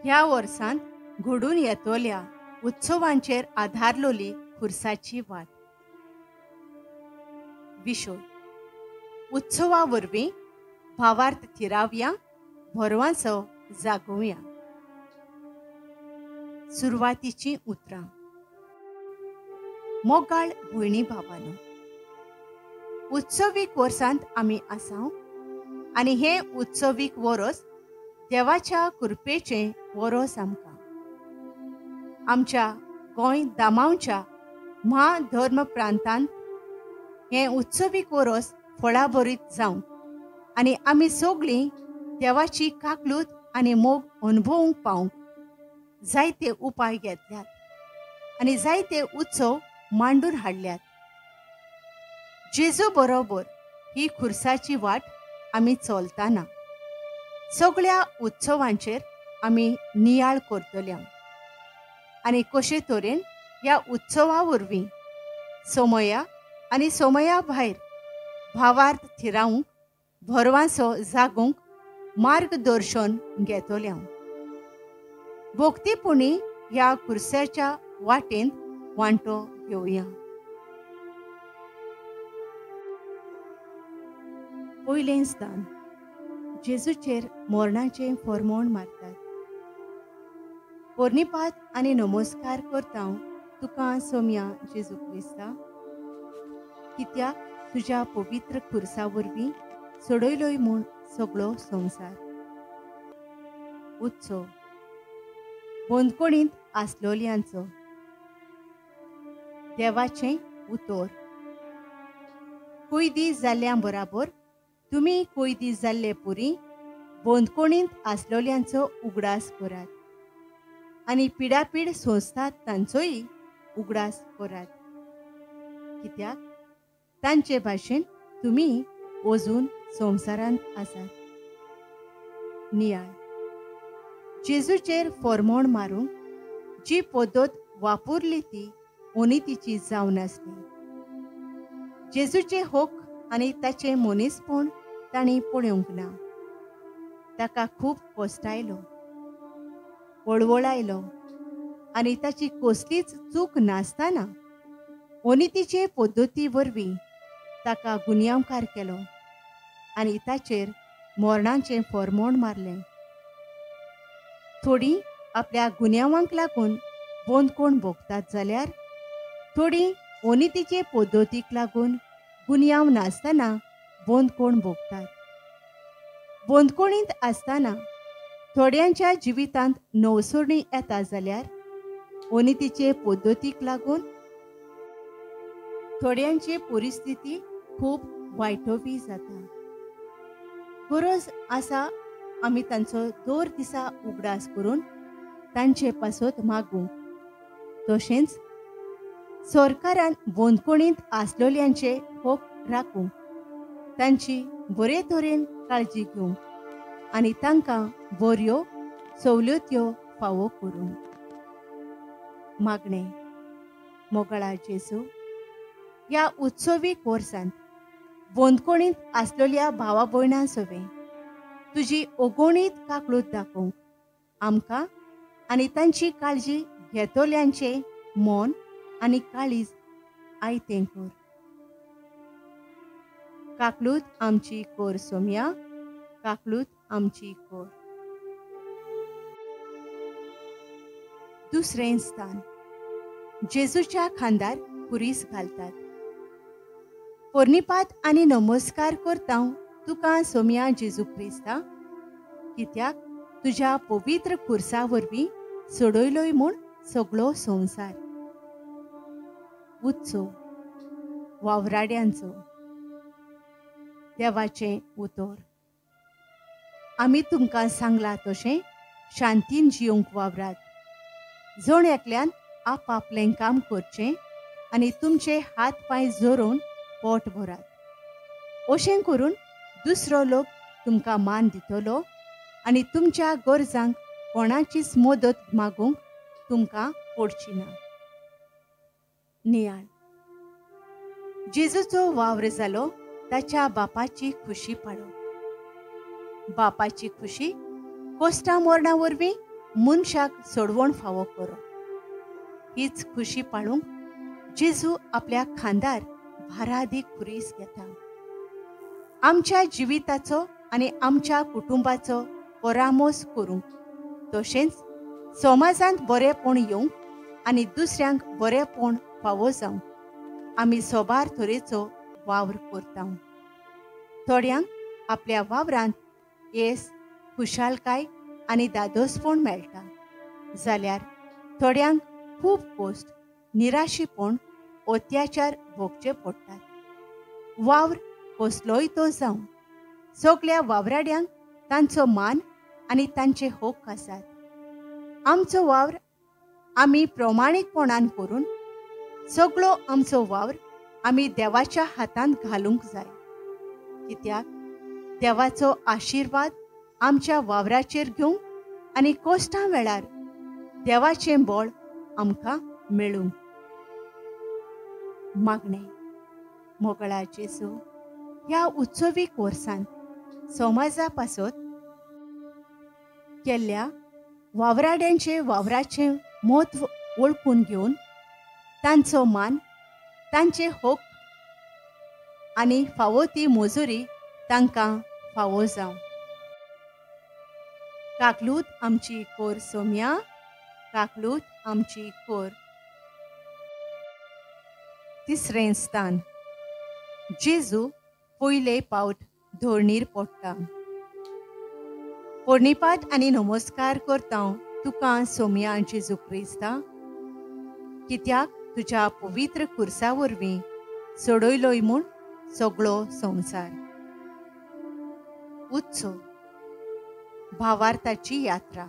ह्या वर्सांत घडून येतल्या उत्सवांचेर आधारलोली खुर्साची वाट. विशय उत्सवा वरवीं भावार्थ थिरावया, भरवांचो जागोवया. सुरवातीचीं उतरां. मोगाळ भयणी भावानो, उत्सवीक वर्सांत आमी आसाव आनी हें उत्सवीक वरस देवाच्या कृपेचें वरस आमकां. आमच्या गोंय दामांवच्या म्हाधर्म प्रांतांत हें उत्सवीक वरस फळाभरीत जावं आनी आमी सगळीं देवाची काकलूत आनी मोग अनुभवूंक पावंक जायते उपाय घेतल्यात आनी जायते उत्सव मांडून हाडल्यात. जेजू बरोबर ही खुर्साची वाट आमी चलतना सगळ्या उत्सवांचेर आमी नियाळ करतले आनी कशे तरेन ह्या उत्सवा वरवीं समया आनी समया भायर भावार्थ थिरावंक, भरवांसो जागोवंक मार्गदर्शन घेतले. भक्तीपुणी ह्या खुर्साच्या वाटेंत वांटो घेवया. पयलें स्थान, जेजूचेर मरणाचें फॉर्मोण मारतात. पोरणीपात आनी नमस्कार करता तुका सोम्या जेजू क्रिस्ता, कित्याक तुज्या पवित्र खुर्सा वरवीं सोडयलोय म्हूण सगळो संवसार. उत्सव बंदखणींत आसलोल्यांचो. देवाचें उतर. कोयदी जाल्ल्या बराबर तुमी कोयदी जाल्ले पुरी बंदखणींत आसलोल्यांचो उगडास करात आनी पिडापीड सोंसतात तांचोय उगडास करात, कित्याक तांचे भाशेन तुमी अजून संवसारांत आसात. नियाळ. जेजूचेर फॉर्मोण मारूंक जी पद्दत वापरली ती अनितीची जावन आसली. जेजूचे हक आनी ताचें मनीसपण तांणी पळोवंक ना. ताका खूब कोसटायलो, वळवळायलो आनी ताची कसलीच चूक नासतना अनितीचे पद्दती वरवीं ताका गुन्यांवकार केलो आनी ताचेर मरणाचें फॉर्मोण मारलें. थोडीं आपल्या गुन्यांवांक लागून बंदखण भोगतात जाल्यार थोडीं अनितीचे पद्दतीक लागून गुन्यांव नासतना बंदखण भोगतात. बंदखणींत आसतना थोड्यांच्या जिवितांत नवसरणी येता जाल्यार अनितीचे पद्दतीक लागून थोड्यांची परिस्थिती खूब वायटोवी जाता. गरज आसा आमी तांचो दर दिसा उगडास करून तांचे पासत मागूंक. तशेंच सरकारान बंदखणींत आसलोल्यांचे हक राखूंक, तांची बरे तरेन काळजी घेवंक आनी तांकां बऱ्यो सवलत्यो फावो करूंक. मागणें. मोगाळा जेजू, ह्या उत्सवीक वर्सांत बंदखणींत आसलेल्या भावा भयणां सवें तुजी अगणीत काकळूत दाखोवंक आमकां आनी तांची काळजी घेतल्यांचें मन आनी काळीज आयतें कर. काकलूत आमची कर सोम्या, काकलूत आमची कर. दुसरें स्थान, जेजूच्या खांदार खुरीस घालतात. पोरणीपात आनी नमस्कार करता तुका सोम्या जेजू क्रिस्ता, कित्याक तुज्या पवित्र खुर्सा वरवीं सोडयलोय म्हूण सगळो संवसार. उत्सव वावराड्यांचो. देवाचें उतर. आमी तुमकां सांगलां तशें शांतीन जिवंक वावरात. जण एकल्यान आपआपलें काम करचें आनी तुमचे हात पांय जोरोवन पोट भरात. अशें करून दुसरो लोक तुमकां मान दितलो आनी तुमच्या गरजांक कोणाचीच मदत मागूंक तुमकां पडची ना. नियाळ. जेजूचो वावर जालो ताच्या बापाची खुशी पाडो. बापाची खुशी कोश्टा मरणा वरवीं मनशाक सोडवण फावो करप. हीच खुशी पाळूंक जेजू आपल्या खांदार भारादीक खुरीस घेता. आमच्या जिविताचो आनी आमच्या कुटुंबाचो परामोस करूंक, तशेंच समाजांत बरेंपण येवंक आनी दुसऱ्यांक बरेंपण फावो जावंक आमी सोबार तरेचो वावर करता. थोड्यांक आपल्या वावरांत येस, खुशालकाय आनी दादोसपण मेळटा, जाल्यार थोड्यांक खूब कश्ट, निराशीपण, अत्याचार भोगचे पडटात. वावर कसलोय तो जावं, सगल्या वावराड्यांक तांचो मान आनी तांचे हक्क आसात. आमचो वावर आमी प्रमाणीकपणान करून सगळो आमचो वावर आमी देवाच्या हातांत घालूंक जाय, कित्याक देवाचो आशिर्वाद आमच्या वावराचेर घेवंक आनी कश्टां वेळार देवाचें बळ आमकां मेळूंक. मागणें. मोगळा जेजू, ह्या उत्सवीक वर्सांत समाजा पासत केल्ल्या वावराड्यांचे वावराचें म्हत्व वळखून घेवन तांचो मान, तांचे हक्क आनी फावो ती मजुरी तांकां फावो जावं. काकलूत आमची कोर सोम्या, काकलूत आमची कोर. तिसरें स्थान. जेजू पयले पावट धोरणीर पडटा. पोरणीपाट आनी नमस्कार करता तुका सोम्या जेजू क्रिस्ता, कित्याक तुज्या पवित्र खुर्सा वरवीं सोडयलोय म्हूण सगळो संवसार. उत्सव. भावार्थाची यात्रा.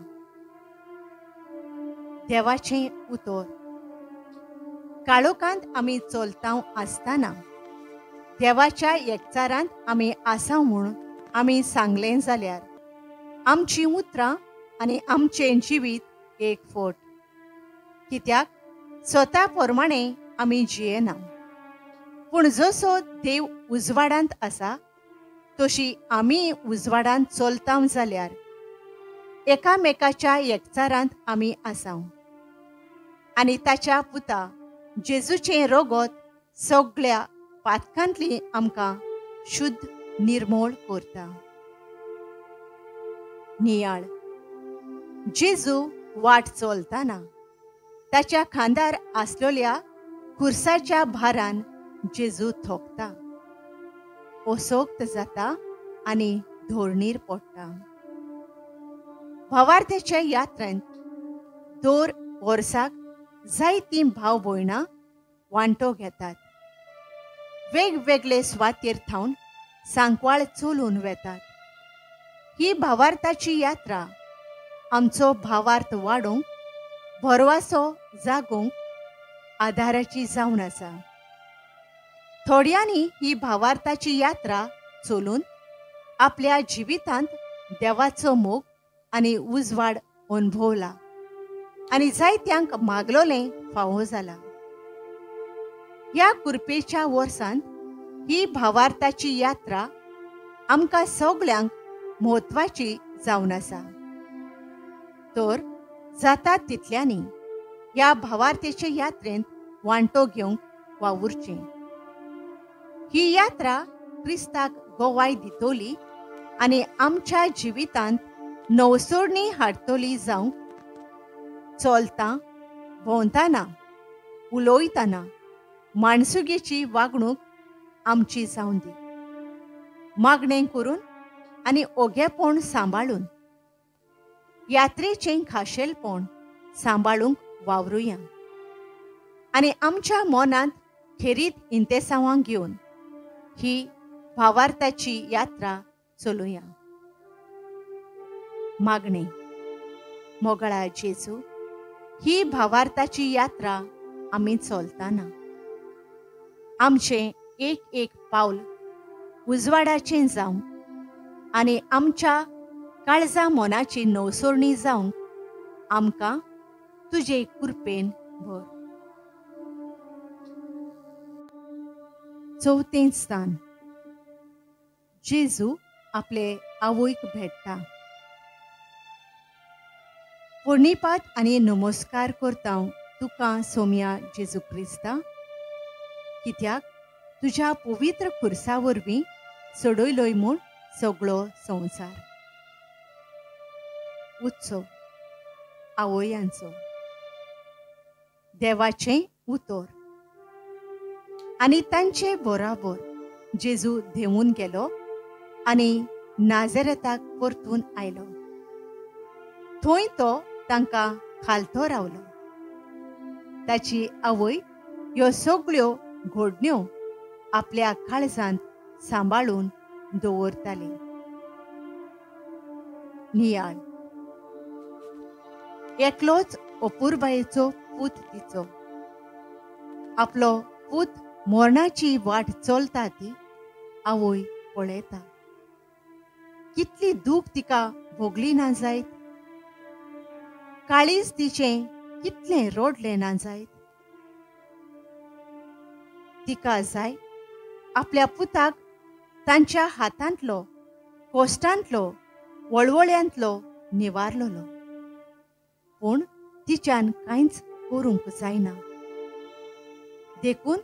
देवाचें उतर. काळोखांत आमी चलता आसतना देवाच्या एकचारांत आमी आसा म्हूण आमी सांगलें जाल्यार आमचीं उतरां आनी आमचें जिवीत एक फोट, कित्याक स्वता प्रमाणे आमी जियेना, पूण जसो देव उजवाडांत आसा तशी आमी उजवाडांत चलता जाल्यार एकामेकाच्या एकचारांत आमी आसा आनी ताच्या पुता जेजूचें रगत सगळ्या पातकांतली आमकां शुद्ध निर्मोळ करता. नियाळ. जेजू वाट चलतना ताच्या खांदार आसलेल्या खुर्साच्या भारान जेजू थोकता, असोक्त जाता आनी धोरणीर पडटा. भावार्थेच्या यात्रेंत दर वर्साक जायतीं भाव भयणां वांटो घेतात. वेगवेगळे सुवातेर थावन सांकवाळ चलून वेतात. ही भावार्थाची यात्रा आमचो भावार्थ वाडोवंक, भरवासो जागोवंक आदाराची जावन आसा. थोड्यांनी ही भावार्थाची यात्रा चलून आपल्या जिवितांत देवाचो मोग आनी उजवाड अणभवला आनी जायत्यांक मागलोलें फावो जाला. ह्या कुरपेच्या वर्सांत ही भावार्थाची यात्रा आमकां सगळ्यांक म्हत्वाची जावन आसा. तर जाता तितल्यांनी ह्या भावार्थेचे यात्रेंत वांटो घेवंक वावुरचें. ही यात्रा क्रिस्ताक गोवाय दितली आनी आमच्या जिवितांत नवसोडणी हाडटली जावंक चलता, भोंवतना, उलयतना माणसुगेची वागणूक आमची जावन दी. मागणें करून आनी ओगेपण सांबाळून यात्रेचें खाशेलपण सांबाळूंक वावरुया आनी आमच्या मनांत खेरीत इंतेसांवां घेवन ही भावार्थाची यात्रा चलुया. मागणें. मोगळा जेजू, ही भावार्थाची यात्रा आमी चलतना आमचें एक एक पावल उजवाडाचें जावं आनी आमच्या काळजा मनाची नवसोरणी जावंक आमकां तुजे कृपेन भर. चवथें स्थान. जेजू आपले आवयक भेट्टा. प्रणिपात आनी नमस्कार करता तुका सोम्या जेजू क्रिस्ता, कित्याक तुज्या पवित्र खुर्सा वरवीं सोडयलोय म्हूण सगळो संवसार. उत्सव आवयांचो. देवाचें उतर. आनी तांचे बराबर जेजू धेवून गेलो आनी नाझरेताक परतून आयलो. थंय तो तांकां खालतो रावलो. ताची आवय ह्यो सगळ्यो घडण्यो आपल्या काळजांत सांबाळून दवरताली. नियाळ. एकलोच अपुरबायेचो पूत तिचो. आपलो पूत मरणाची वाट चलता ती आवय पळयता. कितली दूख तिका भोगली ना जायत, काळीज तिचें कितलें रडलें ना जायत. तिका जाय आपल्या पुताक तांच्या हातांतलो, कोश्टांतलो, वळवळ्यांतलो निवारलेलो, पूण तिच्यान कांयच करूंक जायना. देखून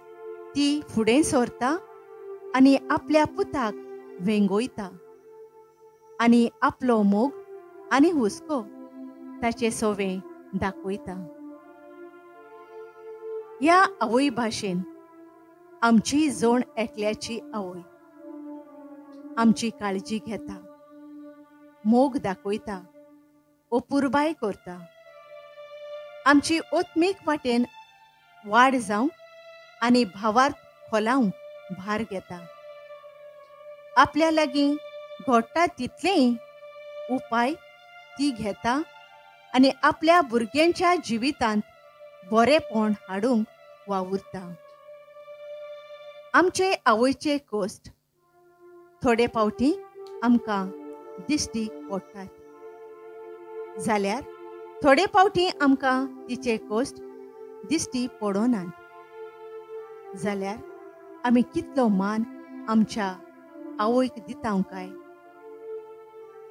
ती फुडें सरता आनी आपल्या पुताक वेंगोयता आनी आपलो मोग आनी हुस्को ताचे सोवे दाखयता. ह्या आवय भाशेन आमची जोण एकल्याची आवय आमची काळजी घेता, मोग दाखयता, अपुरबाय करता. आमची आत्मीक वाटेन वाड जावंक आनी भावार्थ खोलावंक भार घेता. आपल्या लागीं घडटा तितलेय उपाय ती घेता आनी आपल्या भुरग्यांच्या जिवितांत बरेपण हाडूंक वावुरता. आमचे आवयचे कश्ट थोडे फावटी आमकां दिश्टी पडटात, जाल्यार थोडे फावटी आमकां तिचे कश्ट दिश्टी पडनात. जाल्यार आमी कितलो मान आमच्या आवयक दिता काय?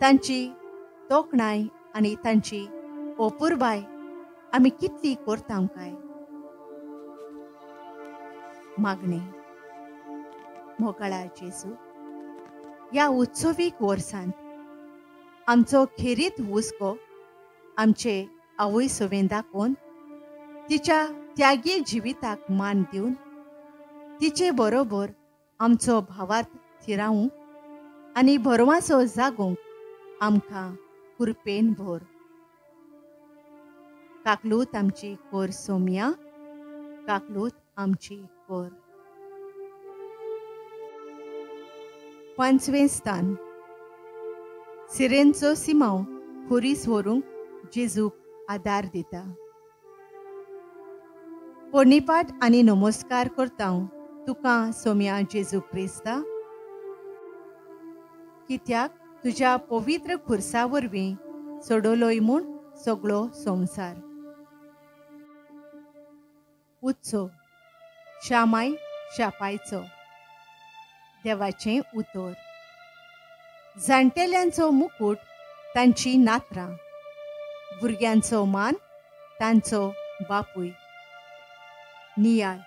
तांची तोखणाय आनी तांची अपुरबाय आमी कितली करता काय? मागणें. मोगाळा जेजू, ह्या उत्सवीक वर्सांत आमचो खेरीत हुस्को आमचे आवय सवें दाखोवन तिच्या त्यागी जिविताक मान दिवन तिचे बरोबर आमचो भावार्थ थिरावंक आनी भरवासो जागोवंक आमकां कृपेन भर. काकलूत आमची कोर सोम्या, काकलूत आमची कोर. पांचवें स्थान. सिरेनचो सिमांव खुरीस व्हरूंक जेजूक आदार दिता. प्रणिपात आनी नमस्कार करता तुका सोम्या जेजू क्रिस्ता, कित्याक तुज्या पवित्र खुर्सा वरवीं सोडलोय म्हूण सगळो संवसार. उत्सव शामाय शापायचो. देवाचें उतर. जाणटेल्यांचो मुकूट तांची नात्रां, भुरग्यांचो मान तांचो बापूय. नियाळ.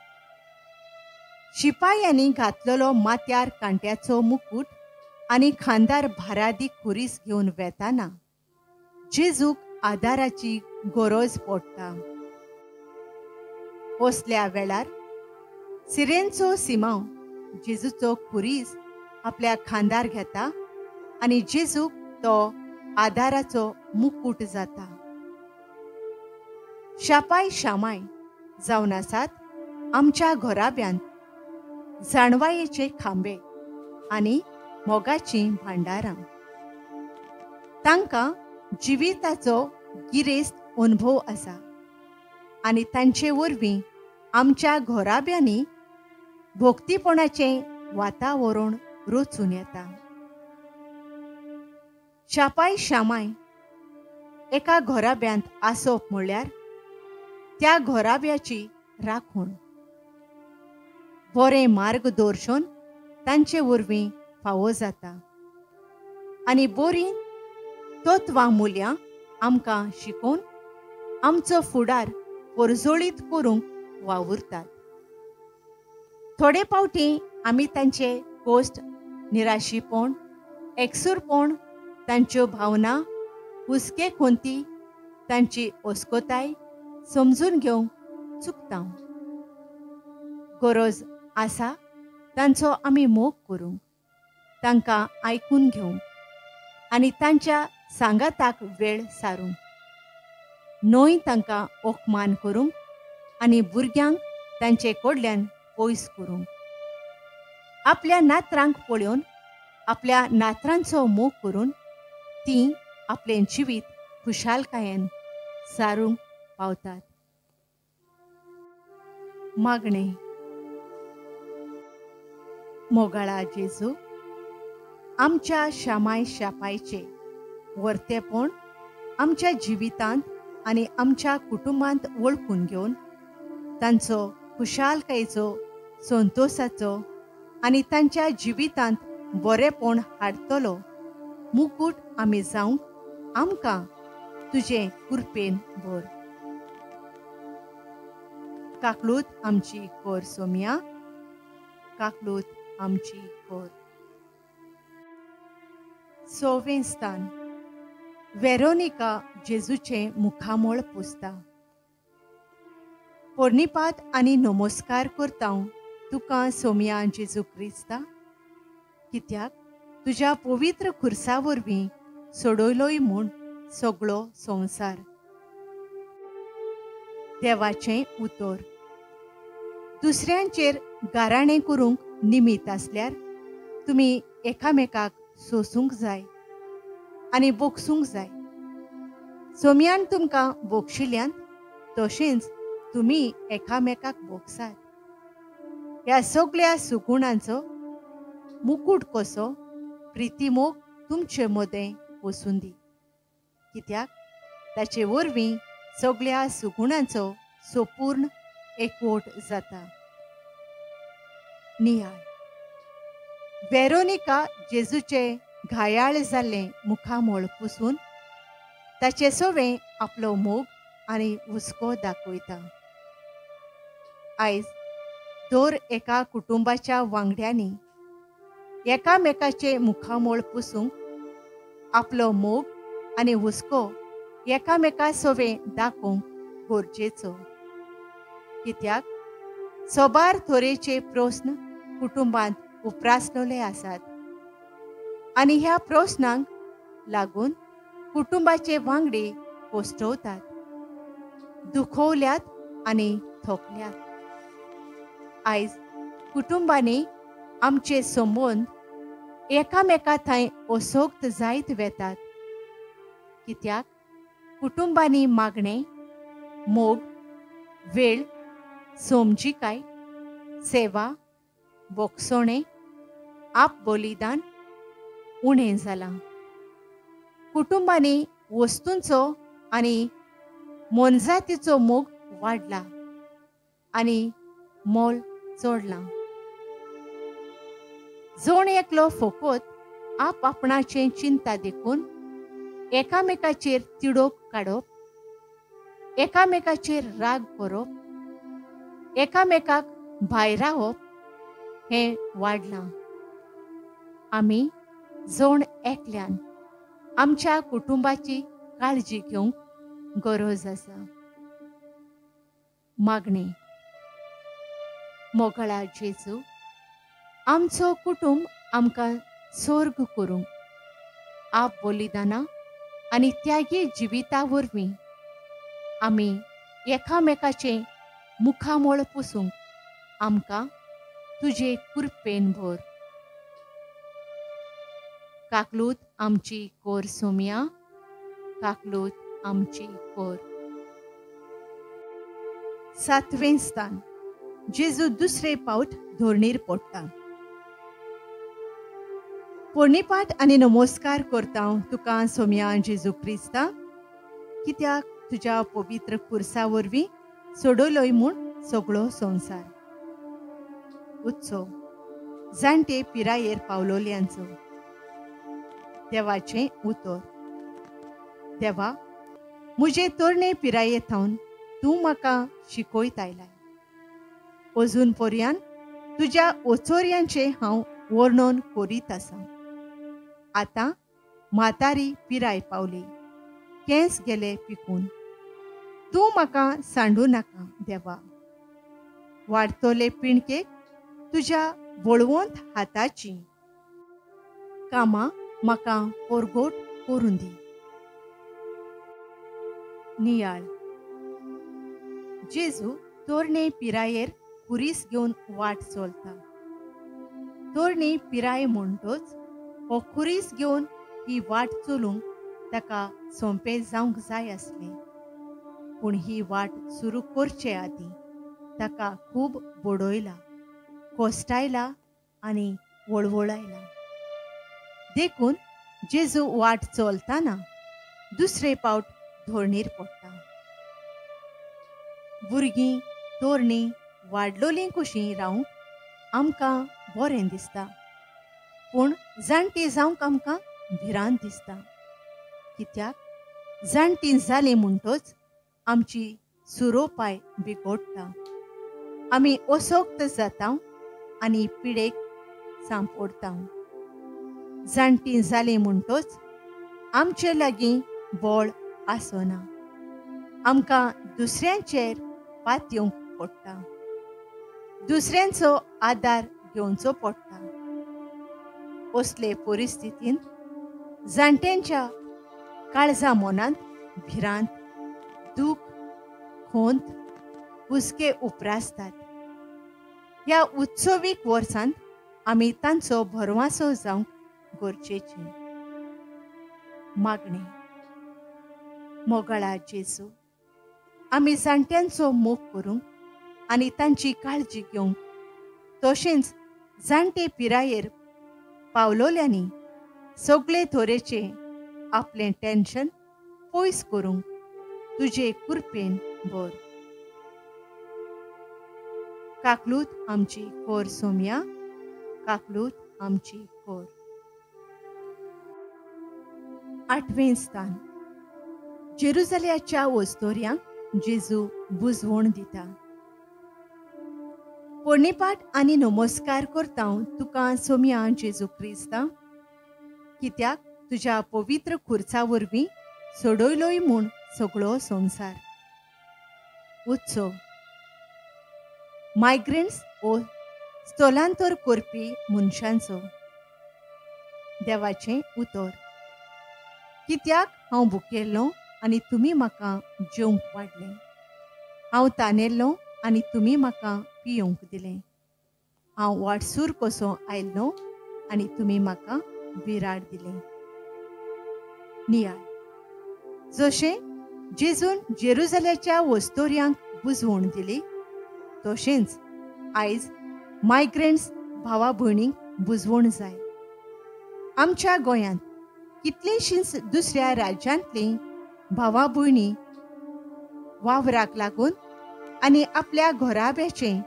शिपायांनी घातलेलो माथ्यार कांट्याचो मुकूट आनी खांदार भारादी खुरीस घेवन वेताना जेजूक आदाराची गरज पडटा. असल्या वेळार सिरेनचो सिमांव जेजूचो खुरीस आपल्या खांदार घेता आनी जेजूक तो आदाराचो मुकूट जाता. शापाय शामाय जावन आसात आमच्या घराब्यांत जाणवायेचे खांबे आनी मोगाचीं भांडारां. तांकां जिविताचो गिरेस्त अनुभव आसा आनी तांचे वरवीं आमच्या घराब्यांनी भोक्तीपणाचें वातावरण रचून येता. शापाय शामाय एका घराब्यांत आसप म्हणल्यार त्या घराब्याची राखण, बरें मार्गदर्शन तांचे वरवीं फावो जाता आनी बरीं तत्वां मुल्यां आमकां शिकोवन आमचो फुडार परजळीत करूंक वावुरतात. थोडे फावटी आमी तांचे कोश्ट, निराशीपण, एकसूरपण, तांच्यो भावना, हुस्के खोंती, तांची अस्कोताय समजून घेवंक चुकता. गरज आसा तांचो आमी मोग करूंक, तांकां आयकून घेवंक आनी तांच्या सांगाताक वेळ सारूंक, न्हय तांकां अपमान करूंक आनी भुरग्यांक तांचे कडल्यान पयस करूंक. आपल्या नातरांक पळोवन आपल्या नातरांचो मोग करून तीं आपलें जिवीत खुशालकायेन सारूंक पावतात. मागणें. मोगाळा जेजू, आमच्या शामाय शापायचें वर्तेपण आमच्या जिवितांत आनी आमच्या कुटुंबांत वळखून घेवन तांचो खुशालकायेचो, संतोशाचो आनी तांच्या जिवितांत बरेपण हाडटलो मुकूट आमी जावंक आमकां तुजें कृपेन भर. काकलूत आमची कोर सोम्या, काकलूत आमची कोर. सवें स्थान. वेरोनिका जेजूचें मुखामळ पुसता. पोरणीपात आनी नमस्कार करता तुका सोम्या जेजू क्रिस्ता, कित्याक तुज्या पवित्र खुर्सा वरवीं सोडयलोय म्हूण सगळो संवसार. देवाचें उतर. दुसऱ्यांचेर गाराणें करूंक निमीत आसल्यार तुमी एकामेकाक सोसूंक जाय आनी बोगसूंक जाय. सोम्यान तुमकां बोगशिल्यान तशेंच तुमी एकामेकाक बोगसात. ह्या सगळ्या सुगुणांचो मुकूट कसो प्रितीमोग तुमचे मदें वसूं दी, कित्याक ताचे वरवीं सगळ्या सुगुणांचो सोपूर्ण एकवट जाता. नियाळ. वेरोनिका जेजूचे घायाळ जाल्लें मुखामळ पुसून ताचे सवें आपलो मोग आनी हुस्को दाखयता. आयज दर एका कुटुंबाच्या वांगड्यांनी एकामेकाचें मुखामळ पुसूंक आपलो मोग आनी हुस्को एकामेका सवें दाखोवंक गरजेचो, कित्याक सोबार तरेचे प्रस्न कुटुंबांत उप्रासलेले आसात आनी ह्या प्रस्नांक लागून कुटुंबाचे वांगडी कोश्टवतात, दुखवल्यात आनी थकल्यात. आयज कुटुंबांनी आमचे संबंद एकामेका थंय असोक्त जायत वेतात, कित्याक कुटुंबांनी मागणें, मोग, वेळ, समजिकाय, सेवा, बोगसोणें, आपबलिदान उणें जालां. कुटुंबांनी वस्तूंचो आनी मोनजातीचो मोग वाडला आनी मोल चडलां. जण एकलो फकत आप आपणाचें चिंता देखून एकामेकाचेर तिडोक काडप, एकामेकाचेर राग करप, एकामेकाक भायरावप हें वाडलां. आमी जण एकल्यान आमच्या कुटुंबाची काळजी घेवंक गरज आसा. मागणें. मोगळा जेजू, आमचो कुटुंब आमकां सोर्ग करूंक आप बलिदाना आनी त्यागी जिविता वरवीं आमी एकामेकाचें मुखामळ पुसूंक आमकां तुजे कृपेन भर. काकलूत आमची कोर सोम्या, काकलूत आमची कोर. सातवें स्थान. जेजू दुसरे पावट धोरणीर पडटा. पोरणीपाठ आनी नमस्कार करता तुका सोम्या जेजू क्रिस्ता, कित्याक तुज्या पवित्र खुर्सा वरवीं सोडयलोय म्हूण सगळो संवसार. उत्सव. जाणटे पिरायेर पावलोल्यांचो. देवाचें उतर. देवा, मुजे तरणे पिराये थावन तूं म्हाका शिकयत आयलाय. अजून पर्यान तुज्या ओचोर्यांचें हांव वर्णन करीत आसा. आतां म्हातारी पिराय पावली, केंस गेले पिकून. तूं म्हाका सांडू नाका देवा. वाडटले पिणकेक तुज्या बळवंत हाताची कामां म्हाका परगट करून दी. नियाळ. जेजू तरणे पिरायेर खुरीस घेवन वाट चलता. तरणी पिराय म्हणटच हो खुरीस घेवन ही वाट चलूंक ताका सोंपें जावंक जाय आसलें. पूण ही वाट सुरू करचे आदीं ताका खूब बडयला, कोस्टायला आनी वळवळायला. देखून जेजू वाट चलतना दुसरे पावट धोरणीर पडटा. भुरगीं तरणी वाडलोलीं कशीं रावंक आमकां बरें दिसता, पूण जाणटी जावंक आमकां भिरांत दिसता. कित्याक जाणटी जालीं म्हणटच आमची सुरोपाय बिगोडटा, आमी असक्त जाता आनी पिडेक सांपडटा. जाणटी जालीं म्हणटच आमचे लागीं बळ आसना, आमकां दुसऱ्यांचेर पातयेवंक पडटा, दुसऱ्यांचो आदार घेवचो पडटा. असले परिस्थितींत जाणट्यांच्या काळजा मनांत भिरांत, दूख, खोंत, हुस्के उप्रासतात. ह्या उत्सवीक वर्सांत आमी तांचो भरवासो जावंक गरजेची. मागणें. मोगाळा जेजू, आमी जाणट्यांचो मोग करूंक आनी तांची काळजी घेवंक, तशेंच जाणटे पिरायेर पावलोल्यांनी सगळे तरेचे आपलें टेन्शन पयस करूंक तुजे कृपेन भर. काकलूत आमची कोर सोम्या, काकलूत आमची कोर. आठवें स्थान. जेरुजाल्याच्या वस्तोर्यांक जेजू बुजवण दिता. पोरणीपाठ आनी नमस्कार करता तुका सोम्या जेजू क्रिस्ता, कित्याक तुज्या पवित्र खुर्चा वरवीं सोडयलोय म्हूण सगळो संवसार. उत्सव. मायग्रंट्स ओ स्थलांतर करपी मनशांचो. देवाचें उतर. कित्याक हांव भुकेल्लो आनी तुमी म्हाका जेवंक वाडलें, हांव तानेल्लो आनी तुमी म्हाका पियोवंक दिलें, हांव वाटसूर कसो आयल्लो आनी तुमी म्हाका बिराड दिलें. नियाळ. जशें जेजून जेरुजाल्याच्या वस्तोर्यांक बुजवण दिली, तशेंच आयज मायग्रंट्स भावा भयणींक बुजवण जाय. आमच्या गोंयांत कितलींशींच दुसऱ्या राज्यांतलीं भावा भयणी वावराक लागून आनी आपल्या घराब्याचें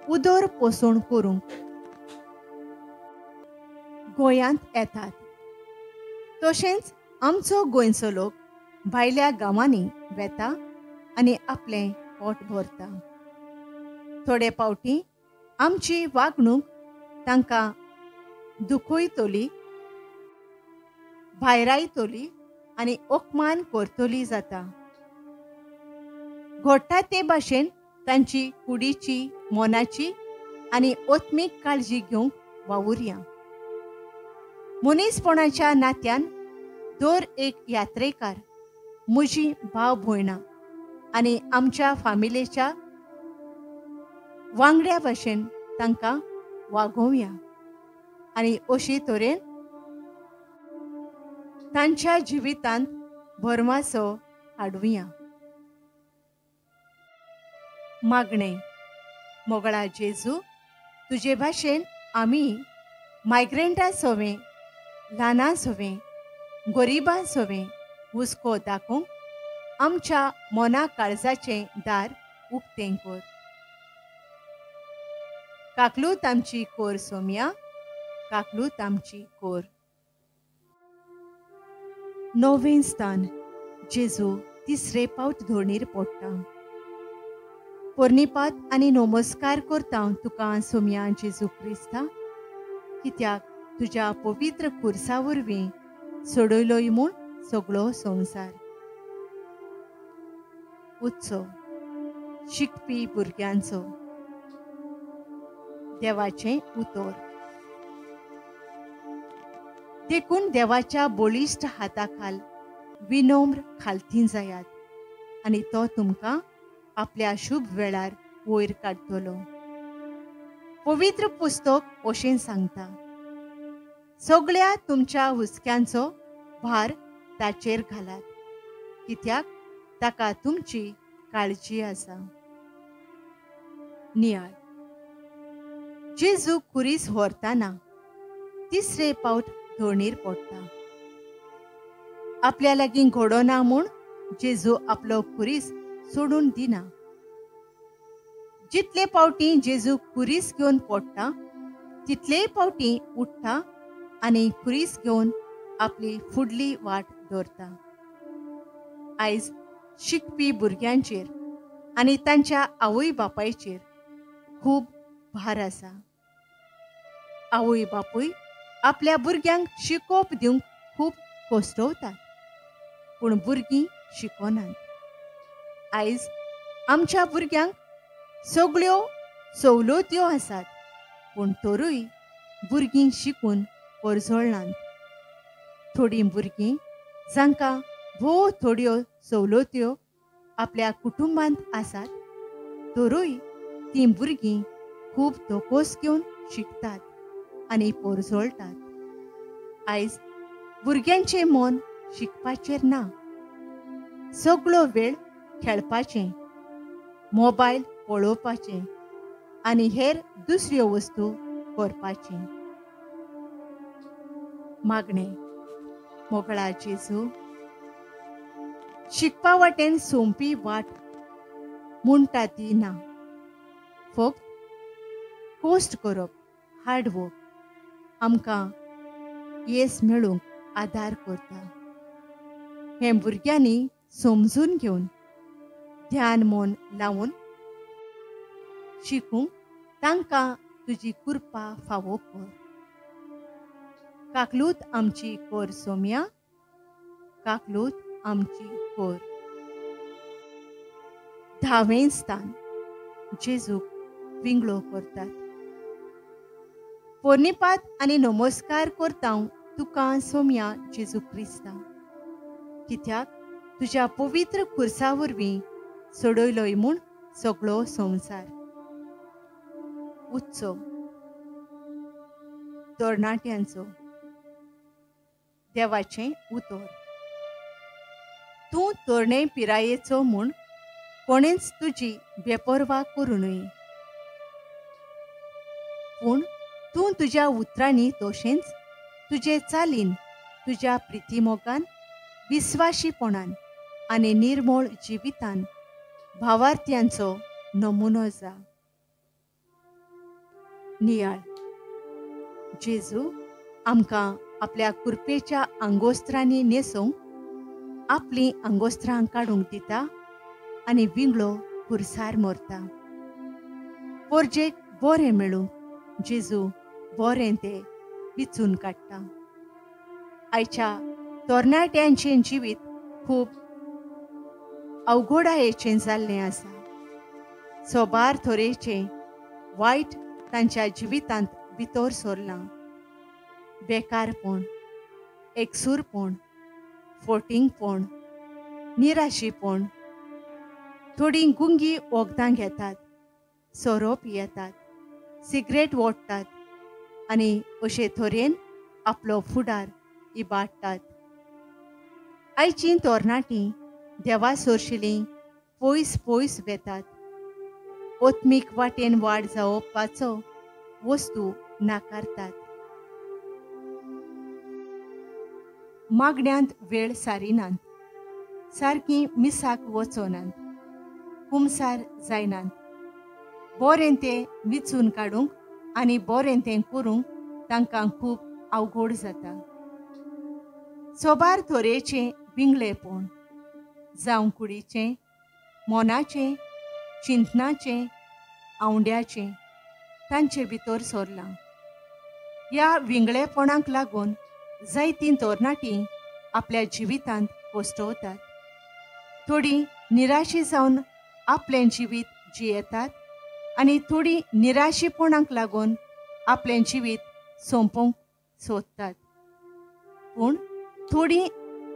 उदर पोसण करूंक गोंयांत येतात. तशेंच आमचो गोंयचो लोक भायल्या गांवांनी वेता आनी आपलें पोट भरता. थोडे फावटी आमची वागणूक तांकां दुखयतली, भायरायतली आनी अपमान करतली जाता. घडटा ते भाशेन तांची कुडीची, मनाची आनी आत्मीक काळजी घेवंक वावुरया. मनीसपणाच्या नात्यान दर एक यात्रेकार म्हजी भाव भयणां आनी आमच्या फामिलेच्या वांगड्या भाशेन तांकां वागोवया आनी अशी तरेन तांच्या जिवितांत भरमासो हाडुया. मागणें. मोगळा जेजू, तुजे भाशेन आमी मायग्रंटां सोवें, ल्हानां सोवें, गरिबां सोवें हुस्को दाखोवंक आमच्या मना काळजाचें दार उक्तें कर. काकलूत आमची कोर सोम्या, काकलूत आमची कोर. नवें स्थान. जेजू तिसरे पावट धोणीर पडटा. पोरणीपात आनी नमस्कार करता तुका सोमया जेजू क्रिस्ता, कित्याक तुज्या पवित्र खुर्सा वरवीं सोडयलोय म्हूण सगळो संवसार. उत्सव शिकपी भुरग्यांचो. देवाचें उतर. देखून देवाच्या बळिश्ट हाताखाल विनम्र खालती जायात आनी तो तुमकां आपल्या शुभ वेळार वयर काडटलो. पवित्र पुस्तक अशें सांगता, सगळ्या तुमच्या हुस्क्यांचो भार ताचेर घालात, कित्याक ताका तुमची काळजी आसा. नियाळ. जेजू खुरीस व्हरतना तिसरे पावट धोणीर पडटा. आपल्या लागीं घडोना म्हूण जेजू आपलो खुरीस सोडून दिना. जितले पावटी जेजू खुरीस घेवन पडटा तितलेय पावटी उठ्ठा आनी खुरीस घेवन आपली फुडली वाट दवरता. आयज शिकपी भुरग्यांचेर आनी तांच्या आवय बापायचेर खूब भार आसा. आवय बापूय आपल्या भुरग्यांक शिकोवप दिवंक खूब कोश्टवतात, पूण भुरगीं शिकनात. आयज आमच्या भुरग्यांक सगळ्यो सवलत्यो आसात, पूण तरूय भुरगीं शिकून परजळनात. थोडीं भुरगीं जांकां भोव थोड्यो सवलत्यो आपल्या कुटुंबांत आसात, तरूय तीं भुरगीं खूब धोकोस घेवन शिकतात आनी परजळटात. आयज भुरग्यांचें मन शिकपाचेर ना, सगळो वेळ खेळपाचें, मोबायल पळोवपाचें आनी हेर दुसऱ्यो वस्तू करपाचें. मागणें. मोगळा जेजू, शिकपा वाटेन सोंपी वाट म्हणटा ती ना, फक्त कोश्ट करप, हार्डवर्क आमकां येस मेळूंक आदार करता. हें भुरग्यांनी समजून घेवन ध्यान मन लावन शिकूंक तांकां तुजी कृपा फावो कर. काकलूत आमची कर सोम्या, काकलूत आमची कर. धावें स्थान. जेजूक विंगळो करतात. पोरणीपात आनी नमस्कार करता तुका सोम्या जेजू क्रिस्ता, कित्याक तुज्या पवित्र खुर्सा वरवीं सोडयलोय म्हूण सगळो संवसार. उत्सव तरणाट्यांचो. देवाचें उतर. तूं तरणे पिरायेचो म्हूण कोणेंच तुजी बेपर्वा करूं नये, पूण तूं तुज्या उतरांनी तशेंच तुजे चालीन, तुज्या प्रितीमोगान, विस्वाशीपणान आनी निर्मळ जिवितान भावार्थ्यांचो नमुनो जा. नियाळ. जेजू आमकां आपल्या कृपेच्या आंगोस्त्रांनी न्हेसोवंक आपलीं आंगोस्त्रां काडूंक दिता आनी विंगळो खुर्सार मरता. पोरजेक बरें मेळूंक जेजू बरें तें विचून काडटा. आयच्या तरणाट्यांचें जिवीत खूब अवघडायेचें जाल्लें आसा. सोबार थोरेचें वायट तांच्या जिवितांत भितर सरलां. बेकारपण, एकसूरपण, फोटिंगपण, निराशीपण, थोडीं गुंगी वखदां घेतात, सोरो पियेतात, सिगरेट ओडटात आनी अशे तरेन आपलो फुडार इबाडटात. आयचीं तरणाटीं देवा सोरशिलीं पयस पयस वेतात. आत्मीक वाटेन वाड जावपाचो वस्तू नाकारतात. मागण्यांत वेळ सारिनात, सारकीं मिसाक वचनात, कुमसार जायनात. बरें तें विचून काडूंक आनी बरें तें करूंक तांकां खूब अवघड जाता. सोबार तरेचें विंगळेपण, जावं कुडीचें, मनाचें, चिंतनाचें, आवंड्याचें तांचे भितर सोरलां. ह्या विंगळेपणाक लागून जायतीं तरणाटीं आपल्या जिवितांत कोश्टवतात. थोडीं निराशी जावन आपलें जिवीत जियेतात आनी थोडीं निराशीपणाक लागून आपलें जिवीत सोंपोवंक सोदतात. पूण थोडीं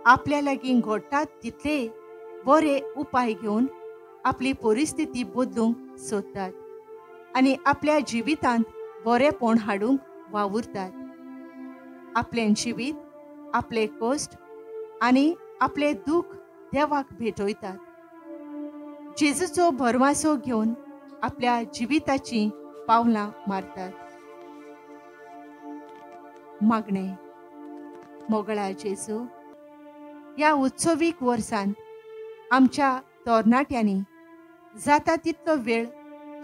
आपल्या लागीं घडटात तितले बरे उपाय घेवन आपली परिस्थिती बदलूंक सोदतात आनी आपल्या जिवितांत बरेपण हाडूंक वावुरतात. आपलें जिवीत, आपले कश्ट आनी आपलें दूख देवाक भेटयतात. जेजूचो भरवासो घेवन आपल्या जिविताचीं पावलां मारतात. मागणें. मोगळा जेजू, ह्या उत्सवीक वर्सान आमच्या तरणाट्यांनी जाता तितलो वेळ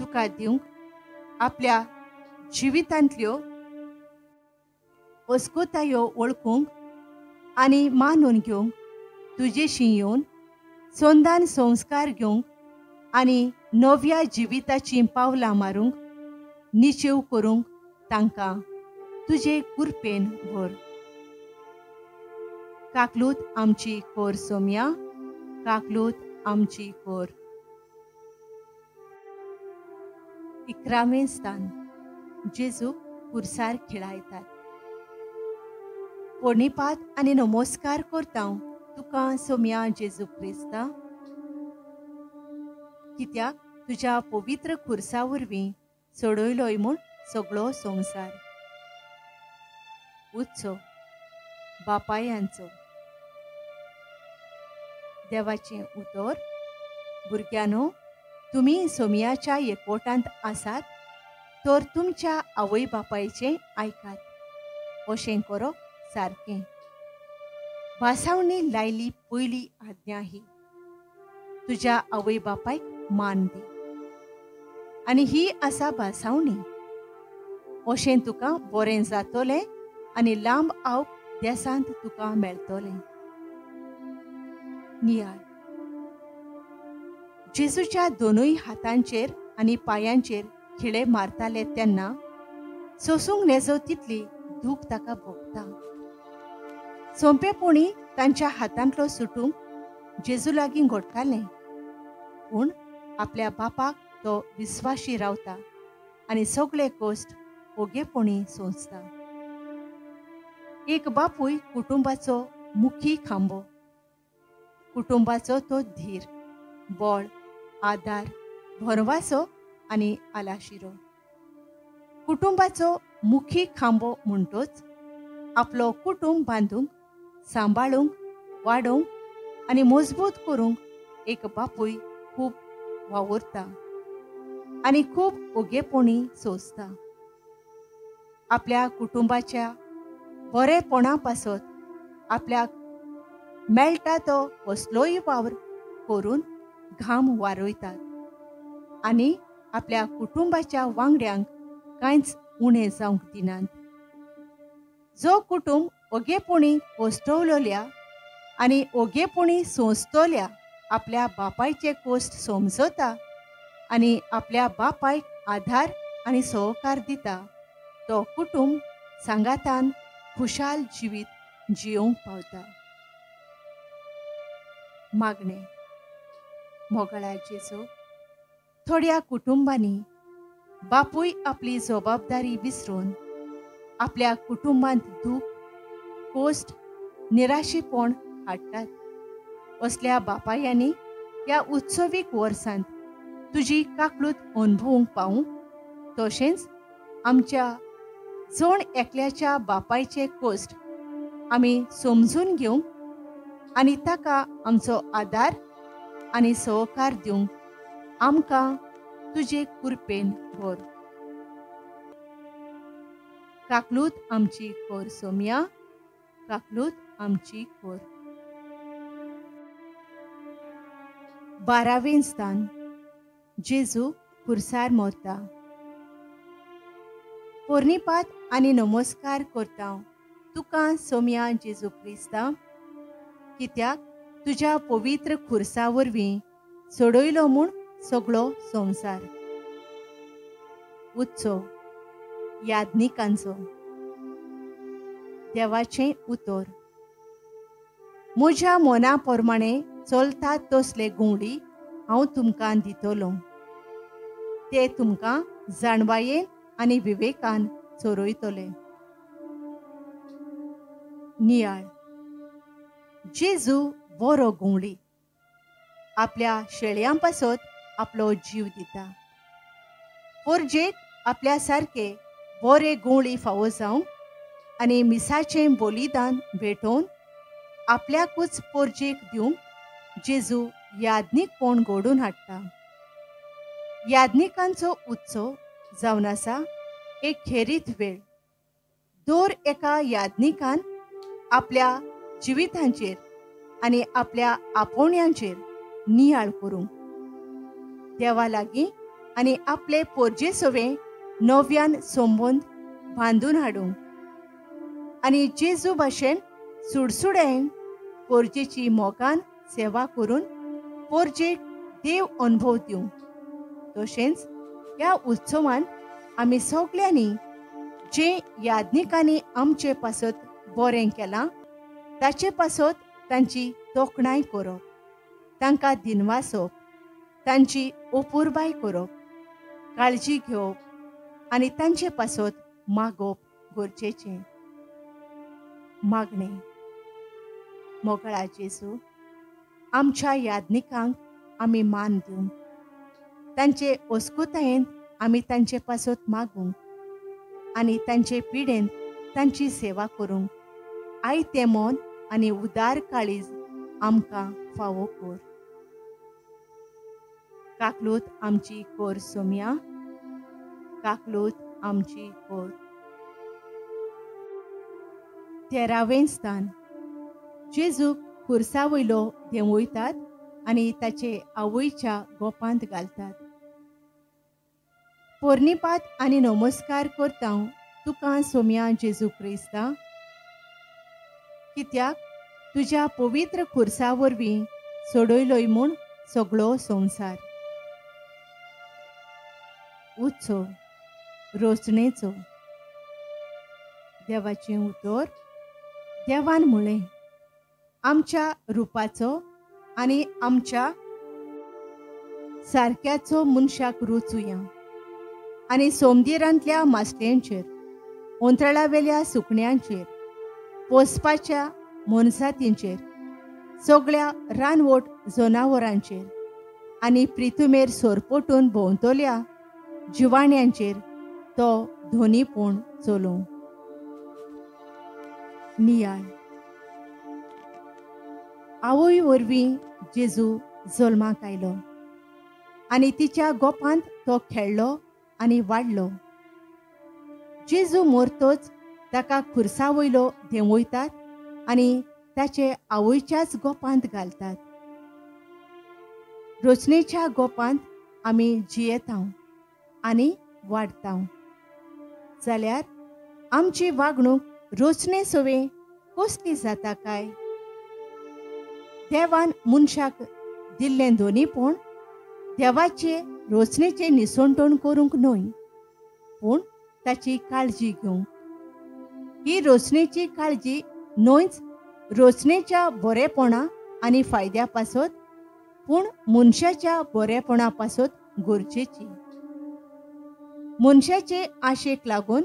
तुका दिवंक आपल्या जिवितांतल्यो अस्कुतायो वळखूंक आनी मानून घेवंक तुजेशी येवन संदान संस्कार घेवंक आनी नव्या जिविताचीं पावलां मारूंक निचेव करूंक तांकां तुजे कृपेन भर. काकलूत आमची कोर सोम्या, काकलूत आमची कोर. 11वें स्थान. जेजूक पुरसार खिळायतात. प्रणिपात आनी नमस्कार करता तुका सोम्या जेजू क्रिस्ता, कित्याक तुज्या पवित्र खुर्सा वरवीं सोडयलोय म्हूण सगळो संवसार. उत्सव बापायांचो. देवाचें उतर. भुरग्यांनो, तुमी सोमयाच्या एकवटांत आसात तर तुमच्या आवय बापायचें आयकात. अशें करप सारकें. भासावणी लायली पयली आज्ञा ही, तुज्या आवय बापायक मान दी. आनी ही आसा भासावणी. अशें तुका बरें जातलें आनी लांब आवक देसांत तुका मेळटलें. नियाळ. जेजूच्या दोनूय हातांचेर आनी पांयांचेर खिळे मारताले तेन्ना सोसूंक नेजो तितली दूख ताका भोगता. सोंपेपणी तांच्या हातांतलो सुटूंक जेजू लागीं घडटालें, पूण आपल्या बापाक तो विस्वाशी रावता आनी सगळे कश्ट ओगेपणी सोंसता. एक बापूय कुटुंबाचो मुखी खांबो. कुटुंबाचो तो धीर, बळ, आदार, भरवासो आनी आलाशिरो. कुटुंबाचो मुखी खांबो म्हणटोच आपलो कुटुंब बांदूंक, सांबाळूंक, वाडोवंक आनी मजबूत करूंक एक बापूय खूब वावुरता आनी खूब ओगेपणी सोंसता. आपल्या कुटुंबाच्या बरेपणा पासत आपल्याक मेळटा तो कसलोय वावर करून घाम वारयतात आनी आपल्या कुटुंबाच्या वांगड्यांक कांयच उणें जावंक दिनात. जो कुटुंब ओगेपणी कोश्टवलोल्या आनी ओगेपणी सोंसतल्या आपल्या बापायचे कोश्ट समजता आनी आपल्या बापायक आधार आनी सहकार दिता तो कुटुंब सांगातान खुशाल जिवीत जियोवंक पावता. मागणें. मोगळा जेजू, थोड्या कुटुंबांनी बापूय आपली जबाबदारी विसरून आपल्या कुटुंबांत दूख, कोश्ट, निराशीपण हाडटात. असल्या बापायांनी ह्या उत्सवीक वर्सांत तुजी काकलूत अनुभवूंक पावूं, तशेंच आमच्या जण एकल्याच्या बापायचे कोश्ट आमी समजून घेवंक आनी ताका आमचो आदार आनी सहकार दिवंक आमकां तुजे कृपेन भर. काकलूत आमची कोर सोम्या, काकलूत आमची कोर. 12वें स्थान. जेजू खुर्सार मरता. पोरणीपात आनी नमस्कार करता तुका सोम्या जेजू क्रिस्ता, कित्याक तुज्या पवित्र खुर्सा वरवीं सोडयलो म्हूण सगळो संवसार. उत्सव याज्ञिकांचो. देवाचें उतर. म्हज्या मना प्रमाणे चलतात तसले घुंवडी हांव तुमकां दितलो, ते तुमकां जाणवायेन आनी विवेकान चोरयतले. नियाळ. जेजू बरो घुंवडी आपल्या शेळयां पासत आपलो जीव दिता. पोरजेक आपल्या सारके बरे घुंवळी फावो जावंक आनी मिसाचें बलिदान भेटोवन आपल्याकूच पोरजेक दिवंक जेजू याज्ञिकपण घडोवन हाडटा. याज्ञिकांचो उत्सव जावन आसा एक खेरीत वेळ. दर एका याज्ञिकान आपल्या जिवितांचेर आनी आपल्या आपोवण्यांचेर नियाळ करूंक, देवा लागीं आनी आपले पोरजे सवें नव्यान संबंद बांदून हाडूंक आनी जेजू भाशेन सुडसुड्यान पोरजेची मोगान सेवा करून पोरजेक देव अनुभव दिवंक. तशेंच ह्या उत्सवान आमी सगल्यांनी जें याज्ञिकांनी आमचे पासत बरें केलां ताचे पासत तांची तोखणाय करप, तांकां दिनवासप, तांची अपुरबाय करप, काळजी घेवप आनी तांचे पासत मागप गरजेचें. मागणें. मोगळा जेजू, आमच्या याज्ञिकांक आमी मान दिवंक, तांचे अस्कुतायेन आमी तांचे पासत मागूंक आनी तांचे पिडेन तांची सेवा करूंक आयतें मन आनी उदार काळीज आमकां फावो कर. काकलूत आमची कोर सोम्या, काकलूत आमची कोर. 13वें स्थान. जेजूक खुर्सा वयलो देंवयतात आनी ताचे आवयच्या गोपांत घालतात. पोरणीपात आनी नमस्कार करता तुका सोम्या जेजू क्रिस्ता, कित्याक तुज्या पवित्र खुर्सा वरवीं सोडयलोय म्हूण सगळो संवसार. उत्सव रोचणेचो. देवाचें उतर. देवान म्हळें, आमच्या रुपाचो आनी आमच्या सारक्याचो मनशाक रोचुया आनी सोमदिरांतल्या मासळ्यांचेर, ओंतराळावेल्या सुकण्यांचेर, पोसपाच्या मोनजातींचेर, सगळ्या रानवट जनावरांचेर आनी प्रितुमेर सोरपोटून भोंवतल्या जिवाण्यांचेर तो धोनीपण चलोवं. नियाळ. आवय वरवीं जेजू जल्माक आयलो आनी तिच्या गोपांत तो खेळ्ळो आनी वाडलो. जेजू मरतोच ताका खुर्सा वयलो देंवयतात आनी ताचे आवयच्याच गोपांत घालतात. रोचणेच्या गोपांत आमी जियेता आनी वाडटा जाल्यार आमची वागणूक रोचणे सवें कसली जाता काय? देवान मनशाक दिल्लें दोनीपण देवाचे रोचणेचें निसणटण करूंक न्हय, पूण ताची काळजी घेवंक. ही रोचणेची काळजी न्हयच रोचणेच्या बरेपणा आनी फायद्या पासत, पूण मनशाच्या बरेपणा पासत गरजेची. मनशाचे आशेक लागून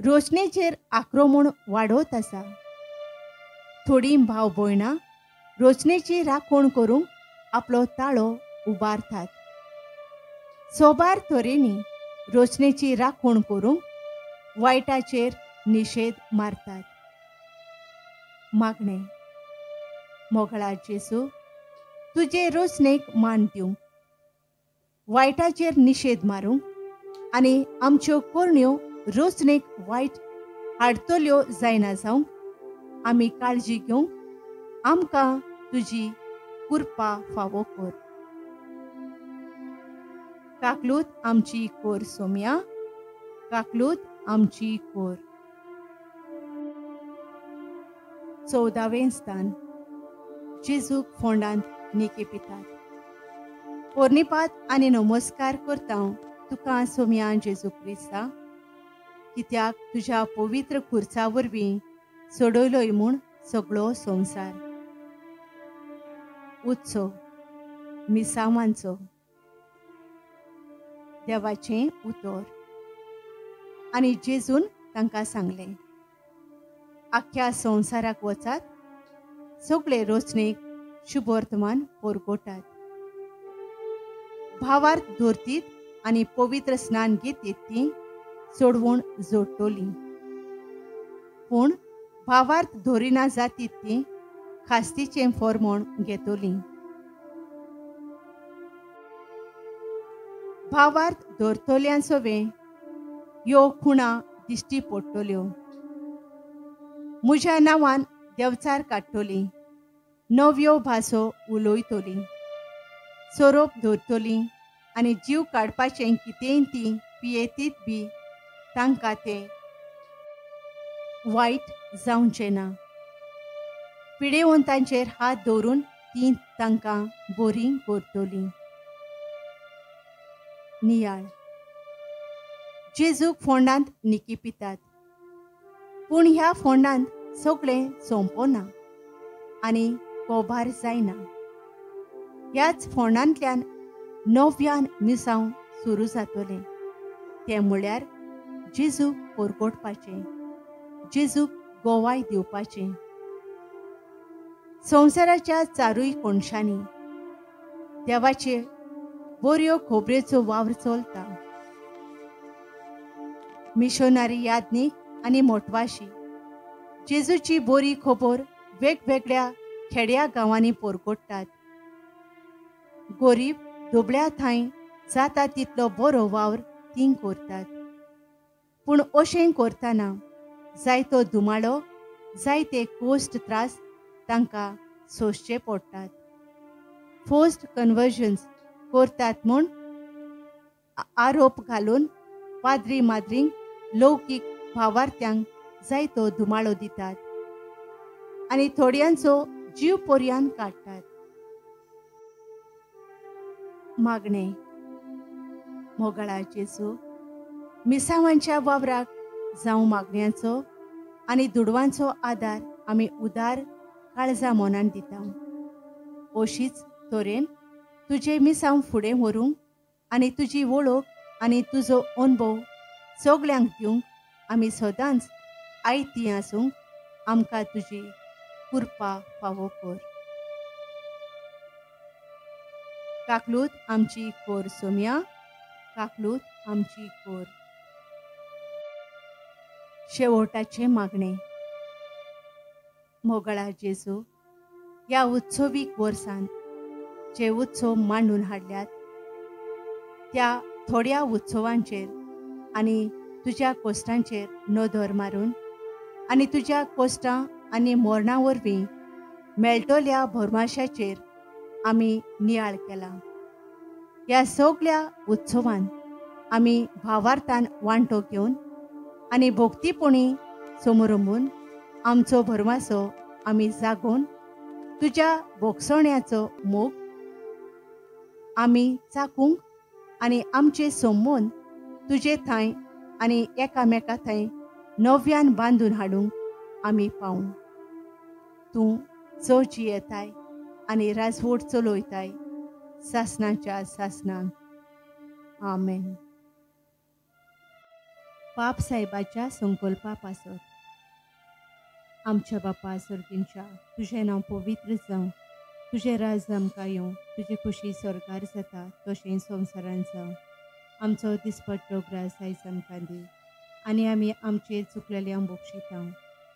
रोचणेचेर आक्रमण वाडत आसा. थोडीं भाव भयणां रोचणेची राखण करूंक आपलो ताळो उबारतात. सोबार तरेनी रोचणेची राखण करूंक वायटाचेर निशेध मारतात. मागणें. मोगळा जेजू, तुजे रोचणेक मान दिवंक, वायटाचेर निशेध मारूंक आनी आमच्यो करण्यो रोचणेक वायट हाडतल्यो जायना जावंक आमी काळजी घेवंक आमकां तुजी कृपा फावो कर. काकलूत आमची कोर सोम्या, काकलूत आमची कोर. 14वें स्थान. जेजूक फोंडांत निके पितात. पोर्णिपात आनी नमस्कार करता तुका सोम्या जेजू क्रिस्ता, कित्याक तुज्या पवित्र खुर्सा वरवीं सोडयलोय म्हूण सगळो संवसार. उत्सव मिसावांचो. देवाचें उतर. आनी जेजून तांकां सांगलें, आख्ख्या संवसाराक वचात, सगळे रोचणेक शुभवर्तमान परगटात. भावार्थ धरतीत आनी पवित्र स्नान घेतीत ती सोडवण जोडटली, पूण भावार्थ धरिना जातीत ती खास्तीचें फॉर्मोण घेतली. भावार्थ धरतल्यां सवें ह्यो खुणा दिश्टी पडटल्यो. म्हज्या नांवान देवचार काडटली, नव्यो भासो उलयतली, सोरोप धरतली आनी जीव काडपाचें कितेंय ती पियेतीत बी तांकां तें वायट जावचें ना. पिडेवंतांचेर हात दवरून ती तांकां बरीं करतली. नियाळ. जेजूक फोंडांत निकी पितात, पूण ह्या फोंडांत सगळें सोंपना आनी कोभार जायना. ह्याच फोंडांतल्यान नव्यान मिसांव सुरू जातलें, तें म्हळ्यार जेजूक परगटपाचें, जेजूक गोवाय दिवपाचें. संवसाराच्या चारूय कोनशांनी देवाचे बऱ्यो खबरेचो वावर चलता. मिशनरी याज्ञीक आनी मोटवाशी जेजूची बरी खबर वेगवेगळ्या खेड्या गांवांनी परगटतात. गरीब दुबळ्या थंय जाता तितलो बरो वावर तीं करतात, पूण अशें करतना जायतो धुमाळो, जायते कोश्ट त्रास तांकां सोंसचे पडटात. फोर्स्ड कन्वर्जन्स करतात म्हूण आरोप घालून पाद्री माद्रींक लौकीक भावार्थ्यांक जायतो धुमाळो दितात आनी थोड्यांचो जीव पर्यान काडटात. मागणें. मोगाळा जेजू, मिसावांच्या वावराक जावं मागण्यांचो आनी दुडवांचो आदार आमी उदार काळजा मनान दिता. अशीच तरेन तुजें मिसांव फुडें व्हरूंक आनी तुजी वळख आनी तुजो अणभव सगळ्यांक दिवंक आमी सदांच आयती आसूंक आमकां तुजी कृपा फावो कर. काकलूत आमची कोर सोम्या, काकलूत आमची कोर. शेवटाचें मागणें. मोगाळा जेजू, ह्या उत्सवीक वर्सान जे उत्सव मांडून हाडल्यात त्या थोड्या उत्सवांचेर आनी तुज्या कोश्टांचेर नदर मारून आनी तुज्या कोश्टां आनी मरणा वरवीं मेळटल्या भरमाशाचेर आमी नियाळ केला. ह्या सगळ्या उत्सवान आमी भावार्थान वांटो घेवन आनी भक्तीपणी समरंबून आमचो भरमासो आमी जागोवन तुज्या भोगसण्याचो मोग आमी चाकूंक आनी आमचे संबंद तुजे थंय आनी एकामेका थंय नव्यान बांदून हाडूंक आमी पावूं. तूं जो जियेताय आनी राजवट चलयताय सासणाच्या सासणाक. आमेन. पाप साहेबाच्या संकल्पा पासत. आमच्या बापा सर्गींच्या, तुजें नांव पवित्र जावं, तुजें राज आमकां येवं, तुजी खुशी स्वर्गार जाता तशें संवसारांत जावं. आमचो दिसपट्टो ग्रास आयज आमकां दी आनी आमी आमचेर चुकलेल्यांक बक्षिता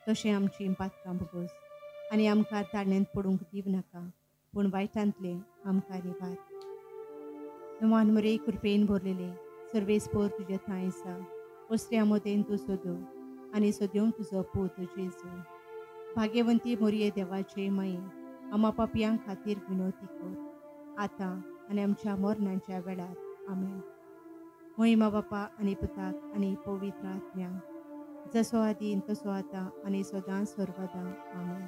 तशें आमचीं पातकां भोगोस आनी आमकां ताळ्यांत पडूंक दिवं नाका, पूण वायटांतलें आमकां निवार. नवान मरे कृपेन भरलेले सर्वेस्पोर तुजे थंय आसा, ओसऱ्या मदेन तूं सोदू आनी सोदूंक तुजो पूत जेजू. भाग्यवंती मोरये देवाचे माये, आमा पापयां खातीर विनोती कर आतां आनी आमच्या मरणाच्या वेळार. आमेन. महिमा बापा आनी पुताक आनी पवित्र आत्म्यांक, जसो आदीन तसो आतां आनी सदां सर्वदां. आमेन.